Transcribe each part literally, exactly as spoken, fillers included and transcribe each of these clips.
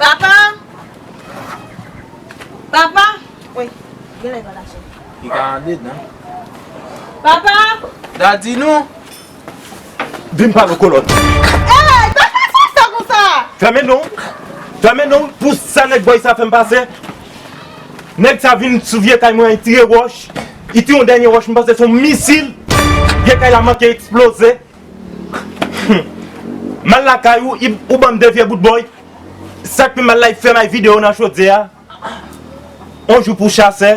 Papa! Papa! Wi, genlè pa lache. Li ka andedan. Papa! Dadi nou! Vin pale w kolòn. Ey, pa fè sa konsa! Fèmen non! Fèmen non! Pou sa nèg bòy sa fè m pase! Nèg sa vin sou vye kay mwen, li tire wòch. Li tire yon dènye wòch, m panse se yon misil. Vye kay la manke eksploze. M al lakay ou, ou ban m de vye bout bòy. Sa k pi mal la, li fè m al vide yo nan chodyè a. On jou pou chasè,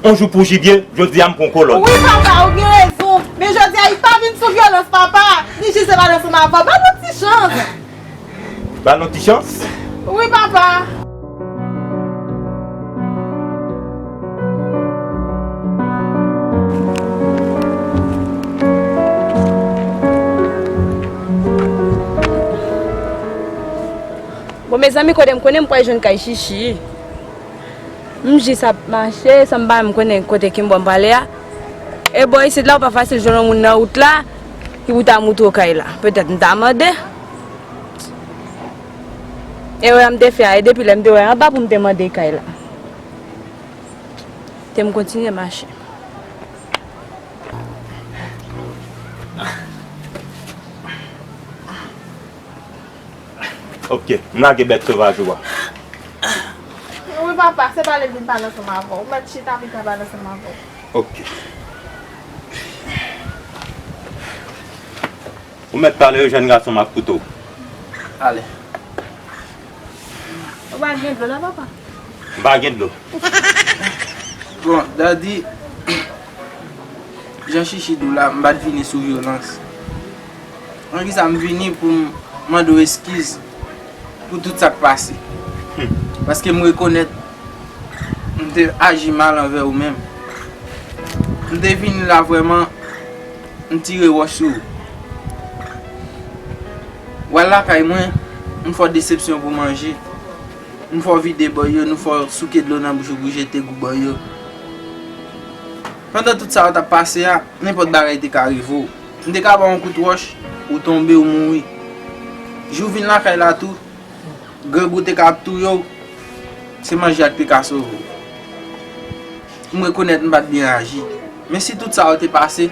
on jou pou jibye, jodi a m pran kolòn. Wi papa, ou gen rezon. Men jodi a, li pa vin sou vyolans, papa. Li jis te pale ansanm avè w. Ban nou ti chans. Ba nou ti chans? Wi papa. Bon, mezanmi, kote m konnen m pral jwenn kay Chichi? M jis ap mache, san m pa menm konnen kote ki m bò m prale a. E bò isit la, ou pa fasil jwenn yon moun nan wout la, ki pou ta moutre w kay la. Petèt m ta mande. Erè m te fè a, e depi lè m te wè anba pou m te mande kay la. Te m kontinye mache. Ok, m lage bèt sovaj ou a. Wi papa, se pale m vin pale ansanm avè w. Ou mèt chita pou m ka pale ansanm avè w. Ok. Ou mèt pale, jèn gason, m ap koute w. Ale. Ou pa gen dlo la, papa? M pa gen dlo. Bon, Dadi, jan Chichi di w la, m pa t vini sou vyolans. Nan kisa m vini pou m mande w eskiz pou tout sa k pase. Paske m rekonèt m te aji mal anvè ou menm. M te vini la vrèman, m tire wòch sou ou. W al lakay mwen, m fè w desepsyon pou manje. M fè w vide bòy yo, nou fè w souke dlo nan bouch ou pou jete gou bòy yo. Pandan tout sa yo t ap pase a, nenpòt bagay te ka rive w. M te ka ba w yon kout wòch, ou tonbe, ou mouri. Jou w vin lakay la tou, grangou te ka ap touye w, se manje a k te ka sove w. M rekonèt m pa t byen aji. Men si tout sa yo te pase,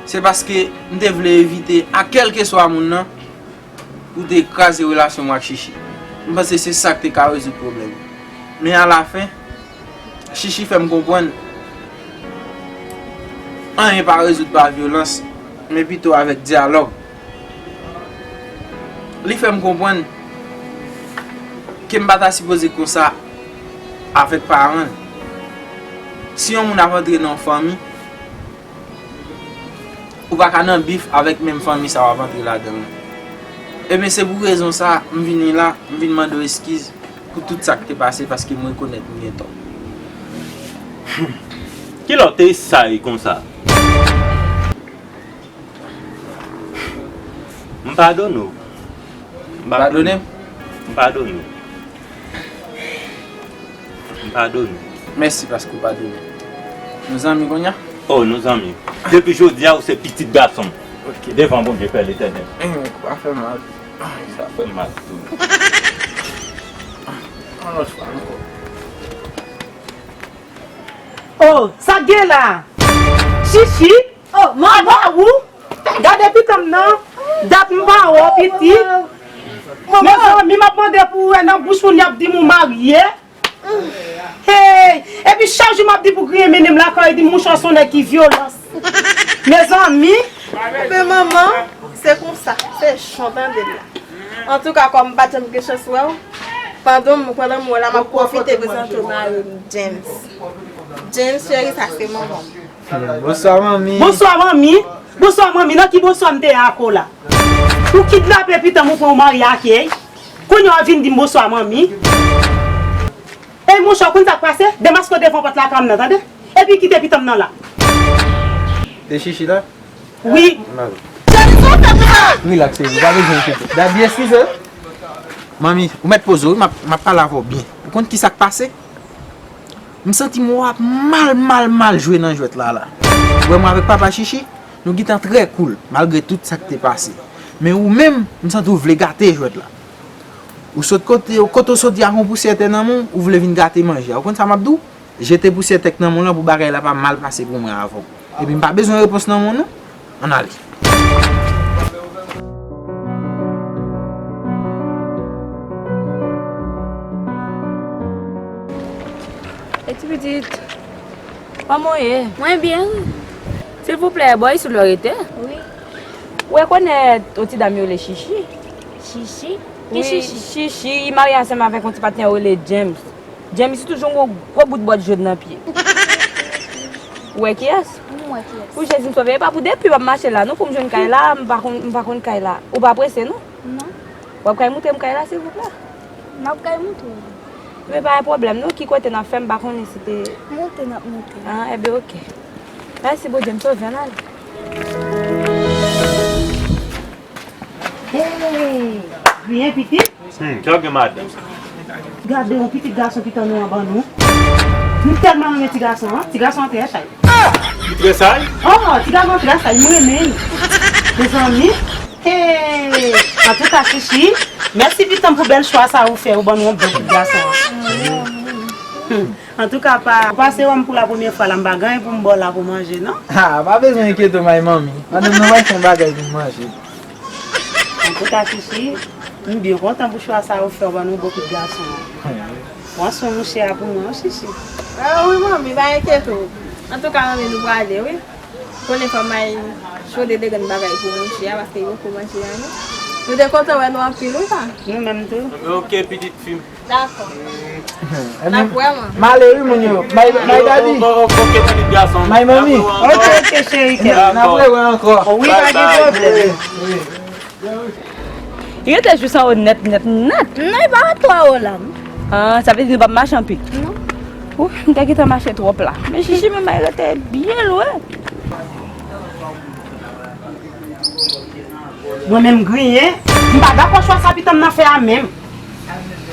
se paske m te vle evite a kèlkeswa moun nan pou te kraze relasyon mwen ak Chichi. M panse se sa k te ka rezoud pwoblèm. Men alafen, Chichi fè m konprann anyen pa rezoud pa vyolans, men pito avèk dyalòg. Li fè m konprann ke m pa ta sipoze konsa avèk paran l. Si yon moun ap antre nan yon fanmi, ou pa ka nan bif avèk menm fanmi sa w ap antre ladan l lan. Ebyen, se pou rezon sa a, m vini la, m vin mande w eskiz pou tout sa k te pase, paske m rekonèt m gen tò. Kilè w te sa ye konsa? M padone w. M padone w. Padone m? M padone w. M padone w. Mèsi paske w padone m. Nou zanmi kounye a? Oh, nou zanmi. Depi jodi a, ou se pitit gason m. Ok. Devan Bondye Pè Letènèl. Eh, ou pa fè mal. Sa fè m mal tou. Yon lòt fwa ankò. Oh, sa k gen la? Chichi? Oh, manman! Apa ou? Gade pitit m nan. Dat m pa wè w, pitit. Manman! Mezanmi, m ap mande pou w wè nan bouch moun y ap di m ou marye. Hey! Epi chak jou m ap di pou griyen mennen m lakay, di m mouchwa se yon nèg ki vyolans. Mezanmi! Men manman, se konsa, se jan w tande l la. Antouka, kòm m pa t janm gen chans wè w, pandan m, pandan m wè w la, m ap pwofite prezante w mari m, James. James, cheri, sa se manman m. Bonswa, manmi. Bonswa, manmi. Bonswa, manmi. Nan ki bonswa m te ye ak ou la? Ou kidnape pitit m, ou pran w marye ak li. Kounye a w vin di m bonswa, manmi. Ey, monchè, w konn sa k pase? Demaske w devan pòt lakay m nan, tande? Epi kite pitit m nan la. Se Chichi la? Wi. M ale. Rilaks, cheri, ou pa bezwen enkyete. Daddy, eskize. Manmi, ou mèt poze w, wi, m ap, m ap pale avè w byen. Ou konn ki sa k pase? M santi m w ap mal, mal, mal jwe nan jwèt la, la. Ou wè mwen avèk papa Chichi, nou gentan trè koul, malgre tout sa k te pase. Men ou menm, m santi w vle gate jwèt la. Ou sot kote, kote w soti a, gon pousyè tè nan men w, ou vle vin gate manje a. Ou konn sa m ap di w? Jete pousyè tè k nan men w lan pou bagay la pa mal pase pou mwen avè w. Epi m pa bezwen repons nan men w non. Ann ale. Hey, ti pitit. Kòman w ye? Mwen byen, wi. Silvouplè, bò isit w rete? Wi. Ou rekonèt yon ti dam yo rele Chichi? Chichi? Ki Wi, Chichi? Chichi, li marye ansanm avèk yon ti patnè yo rele James. James, li toujou yon gwo bout bòt jòn nan pye. Ou wè kiyès? M wè kiyès. Pou Jezi m sove, e pa pou depi w ap mache la, non, pou m jwenn kay la, m pa konn, m pa konn kay la. Ou pa prese, non? Non. W ap kay montre m kay la, silvouplè? M ap kay montre w. Men pa gen pwoblèm, non. Ki kote n ap fè, m pa konnen si te Monte, n ap monte. Ah, enben, oke. Mèsi, Bondye, m sove, ann ale. Hey, griyen pitit. Hmm, sa gen madanm. Gade yon pitit gason ki tann nou anba nou. M tèlman renmen ti gason an. Ti gason an trè chay. Li trè chay? Oh, ti gason an trè chay. M renmen l. Mezanmi. Hey, antouka, Chichi, mèsi pitit an pou bèl chwa sa ou fè. Ou ban nou yon bon pitit gason an. Hmm. Antouka, pa, ou pase wè m pou la premyè fwa la, m pa gen anyen pou m ba w la pou manje, non? Ah, pa bezwen enkyete w, my mommy. Madanm nan pral fè yon bagay pou m manje. Antouka, Chichi, m byen kontan pou chwa sa ou fè, ou ban nou bon pitit gason an. Pran swen mouche a pou mwen, wi, Chichi. Ah, wi, manmi, pa enkyete w. Antouka, manmi, nou prale, wi. Konnen fò m al chode de grenn bagay pou mouche a, paske li poko manje anyen. Nou te kontan wè nou anpil, wi, pa? Nou menm tou. Oke, pitit fi m. Dakò. N ap wè, man. M ale wi, moun yo. My, my daddy. O, o, o, oke, pitit gason m. My mommy. N ap wè w ankò. Oke, oke, cheri kè m. N ap rewè ankò. Wi, pa gen pwoblèm. Wi, wi. Li rete jis anwo nèt, nèt, nèt. Non, li pa twò wo la, non. Ah, sa vle di nou p ap mache anpil? Non. Ou, m te gentan mache twòp la. Men Chichi menm, li rete byen lwen. Mwen menm griyen, m pa dakò chwa sa pitit an m nan fè a menm.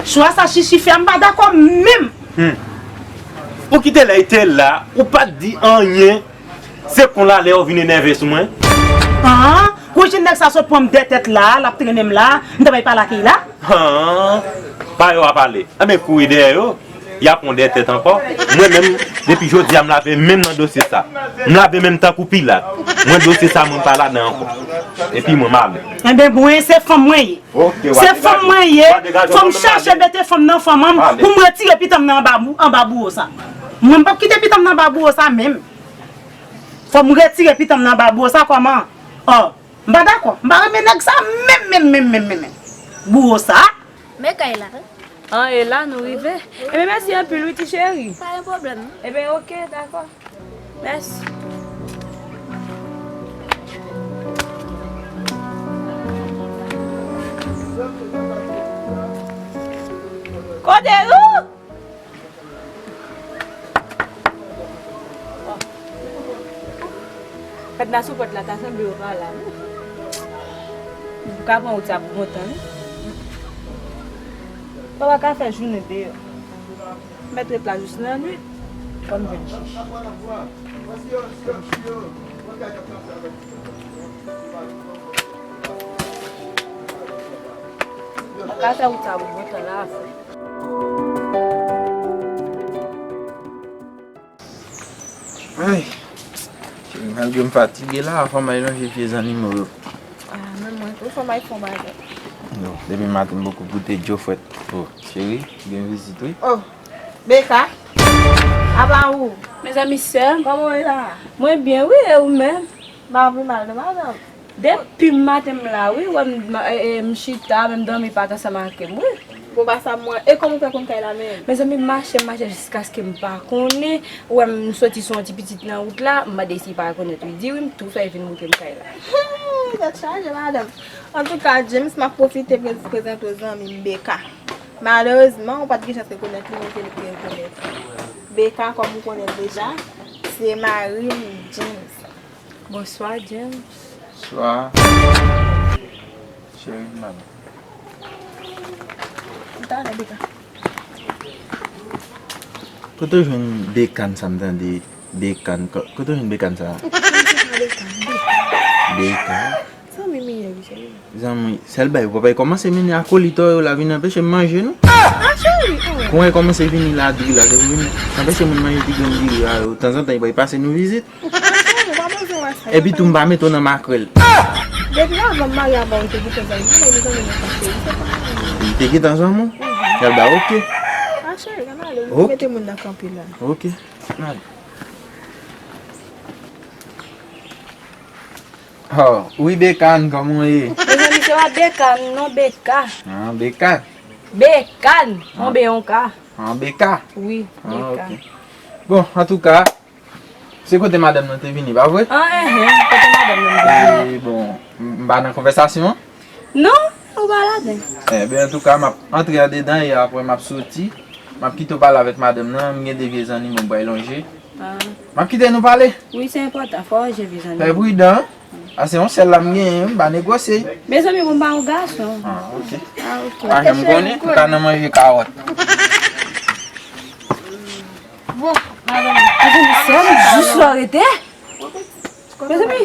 Chwa sa Chichi fè a, m pa dakò menm. Hmm. Ou kite lè li te la, ou pa t di anyen. Se konn la lè ou vin enève sou mwen. Ah, kou jwenn nèg sa sot pran m dèyè tèt la, l ap trennen m la, m ta bay pale ak li la. Ah, pa yo a pale. Anben kouri dèyè yo. Y ap pran w dèyè tèt ankò. Mwen menm, depi jodi a, m lave men m nan dosye sa. M lave men m tankou Pilat. Mwen, dosye sa, mwen pa ladan ankò. Epi mwen, m ale. Enben, bon, se fanm mwen ye. Se fanm mwen ye. Fò m chache mete fanm nan fanm an pou m retire pitit an m nan anba, anba bouwo sa. Mwen, m p ap kite pitit an m nan anba bouwo sa menm. Fò m retire pitit an m nan anba bouwo sa kòman? Oh, m pa dakò. M pa renmen nèg sa menm, menm, menm, menm, menm, menm. Bouwo sa. Men kay la, wi. An, e la nou rive. Ebyen, mèsi anpil, wi, ti cheri. Pa gen pwoblèm, non. Ebyen, oke, dakò. Mèsi. Kote nou? Kadna sou pòt la, ta sanble yo pa la, non. Ou ka pran wout sa pou bon tan, non. Papa ka fè jounen deyò. Mèt ret la jis nan nwit. Fò m jwenn Chichi. Ou ka fè wout sa pou bon tan la, frè. Ay, cheri, malgre m fatige la, fò m al lonje pye zannimo yo. Ah, menm mwen tou, fò m al fè yon bagay. Non, depi maten m poko goute djofrèt. Oh, cheri, gen vizit, wi. Oh, Beka, apa ou? Mezanmi, sè m. Kòman w ye la? Mwen byen, wi, e ou menm? M pa pi mal, non, madanm. Depi maten m la, wi, wè m, m, e, e, m chita, menm dòmi pa t ansanm ak m, wi. Bon, pa sa m wè. E kòman w fè konn kay la menm? Mezanmi, m mache, m mache jiskaske m pa konnen. Ou wè m soti sou yon ti pitit nan wout la, m mande si l pa rekonèt ou. Li di wi, m tou fè l vin montre m kay la. Tèt chaje, madanm. Antouka, James, m ap pwofite prez-, prezante w zanmi m, Beka. Malerezman, ou pa t gen chans rekonèt li, men se li ki rekonèt ou. Beka, kòm ou konnen l deja, se mari m, James. Bonswa, James. Bonswa. Cheri, m ale. Talè, Beka. Kote w jwenn Bekan sa m tande? Bekan. Ko-, kote w jwenn Bekan sa? Bekan. Beka. Zanmi m ye, wi, cheri. Mezanmi, sèl bay, ou papa kòmanse mennen akolit yo la vin anpeche m manje, non? Pou mwen kòmanse vini la, diri la, se pou vin anpeche moun manje ti grenn diri la, yo, tanzantan, li bay pase nou vizit. Epi tou, m pa mete w nan makrèl. Depi avan m marye avè w, ou te gentan zanmi m, mezanmi, mwen pa cheri, se pa. Li te gentan zanmi w? Sèl bay, oke. A cheri, ann ale, ou mete moun nan kanpe la. Oke, ann ale. Oh, wi, Bekan, kòman w ye? Mezanmi, se pa Bekan, non, Beka. Ah, Beka. Bekan, yon B, yon K. Ah, Beka. Wi, Beka. Ah, oke. Bon, antouka, se kote madanm nan te vini, pa vre? Ah, enhen, kote madanm nan te vini. E, bon, m, m pa nan konvèsasyon an? Non, ou pa ladan. Enben, antouka, m ap antre andedan e apre m ap soti. M ap kite w pale avèk madanm nan, m gen de vye zanmi mwen m pral lonje. Ah. M ap kite nou pale. Wi, se enpòtan, fò w je vye zanmi. Fè pridan, paske yon sèl la m genyen, m pa negosye. Mezanmi, bon, m pa yon gason. Ah, oke. Ah, oke. Pa janm konnen, m ka nan manje kawòt. Bon, madanm. Mezanmi, sè m, jis lò rete. Mezanmi,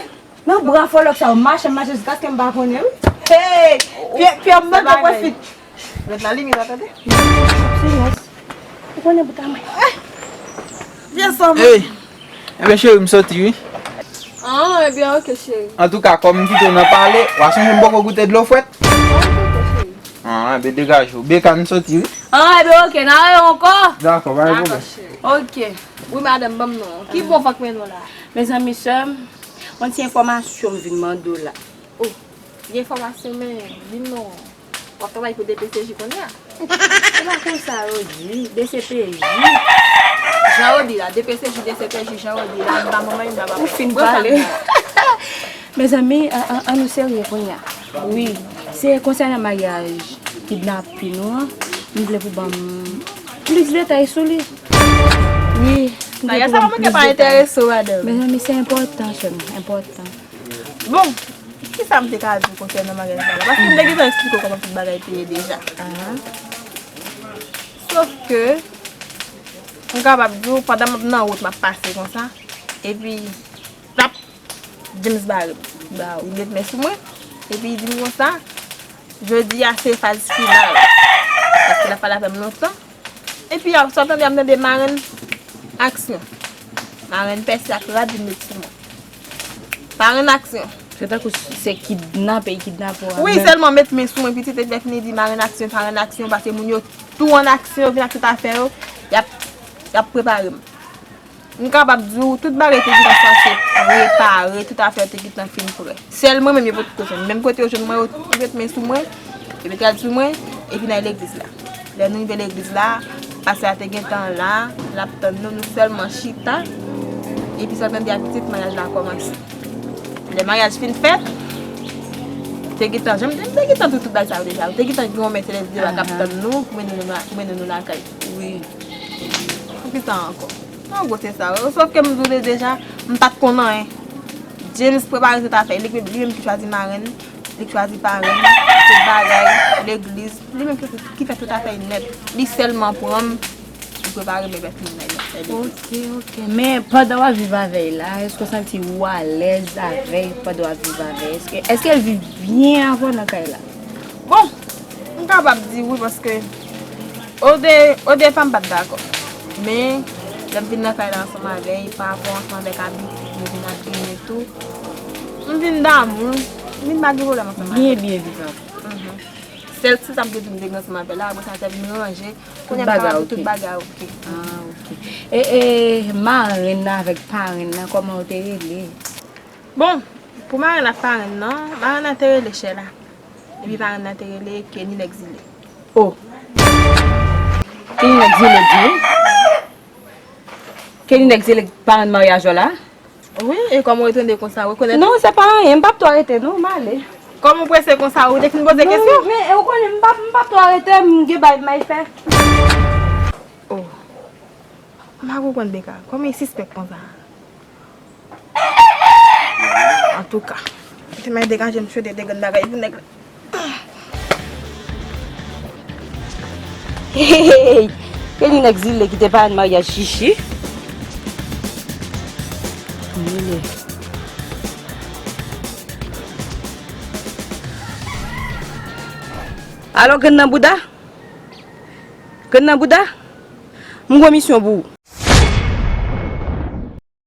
nan bra fòlòk sa yo, mache, mache jiskaske m pa konnen, wi. Hey! Pye, pye m mande pwofit. Ret nan limit la, tande? Silans. Ou konnen bout a mwen. Vye sòm. Hey! Enben, cheri, m soti, wi. Ah, ebyen, oke, cheri. Antouka, kòm m kite w nan pale, w a sonje m poko goute dlo frèt? Ah, oke, cheri. Ah, enben, degaje w. Bekan, m soti, wi. Ah, ebyen, oke, n a wè ankò. Dakò, pa gen pwoblèm. Dakò, cheri. Oke. Wi, madanm, ban m non. Ki bon van k mennen w la? Mezanmi, sè m, yon ti enfòmasyon m vin mande w la. Oh, gen enfòmasyon, men, vin non. W ap travay pou D P C J kounye a? Se pa konsa yo di, D C P J. Jan yo di la, D P C J, D C P J, jan yo di la, m pa manman, m pa papa. Ou fin pale. Mezanmi, an, an, an nou serye kounye a. Wi, se konsènan maryaj kidnapin ou an, m vle pou ban m plis detay sou li. Wi, m vle pou ban m plis detay. Maryaj sa pa manke pa enterese w, madanm. Mezanmi, se enpòtan, sè m, enpòtan. Bon, kisa m te ka di w konsènan maryaj la? Paske m te gentan eksplike w kòman tout bagay te ye deja. Aha. Sof ke, m kapab di w, pandan m ap nan wout, m ap pase konsa, epi, plap, James bare m. Li met men sou mwen, epi li di m konsa, jodi a se faz final. Paske l ap pale avè m lontan. Epi, sa w tande, m tande marenn aksyon. Marenn pèse ak rad vin met sou mwen. Marenn aksyon. Se tankou se kidnape, kidnape w a. Wi, men sèlman met men sou mwen, pitit, epi lè fini di marenn aksyon, marenn aksyon, paske moun yo tou an aksyon, yo vin ak tout afè yo, y ap, y ap prepare m. M kapab di w, tout bagay te gentan sanse prepare, tout afè te gentan fin prè. Sèl mwen menm yo potko jwenn. Menm kote yo jwenn mwen, yo ret men sou mwen, yo met rad sou mwen, epi n al legliz la. Lè nou rive legliz la, pastè a te gentan la, l ap tann nou, nou sèlman chita, epi sa w tande a pitit, maryaj la kòmanse. Lè maryaj fin fèt, te gentan, jan m te, m te gentan di w tout bagay sa yo deja, te gentan gen yon mèt selès deyò a k ap tann nou, pou mennen nou la, pou mennen nou lakay. Wi. Pou ki sa ankò? An gwo, se sa. Sof ke m di w deja, m pa t konn anyen. James prepare tout afè. Li, li menm ki chwazi marenn, li k chwazi parenn, tout bagay, legliz. Li menm ki, ki fè tout afè nèt. Li sèlman pran m, li prepare m epi fini nan fè legliz. Oke, oke. Men pandan w ap viv avè l la, èske w santi w alèz avè l pandan w ap viv avè l? Èske, èske l viv byen avè w nan kay la? Bon, m kapab di wi, paske o de, o depa m pa t dakò. Men, lè m vin nan kay la ansanm avè l, pa rapò ansanm avèk abitid nou vin ap genyen tou, m vin damou l, m vin pa gen pwoblèm ansanm avè l. Byen, byen vivan. Mhm. Sèl ti sa m te di m te gen ansanm avè l la, apre sa, tèt vin ranje, kounye a m kapab di tout bagay oke. Ah, oke. E, e, marenn nan avèk parenn nan, kòman yo te rele? Bon, pou marenn ak parenn nan, marenn nan te rele Chèla. Epi parenn nan te rele Kenny Nèg Zile. Oh. Kenny Nèg Zile di? Kenny Nèg Zile parenn maryaj w la? Wi, e kòman w etone konsa, w rekonèt? Non, se pa anyen, m p ap twò rete non, m ale. Kòman w prese konsa, ou te fin poze kesyon? Non, men, e w konnen, m p ap, m p ap twò rete, m gen bagay m ay fè. Oh. M pa konprann Beka, kòman e sispèk konsa? Antouka, te mèt degaje m chode de grenn bagay pou nèg la. Hey! Kenny Nèg Zile ki te parenn maryaj Chichi. Mele. Alò, grenn nan bouda? Grenn nan bouda? M gon misyon pou ou.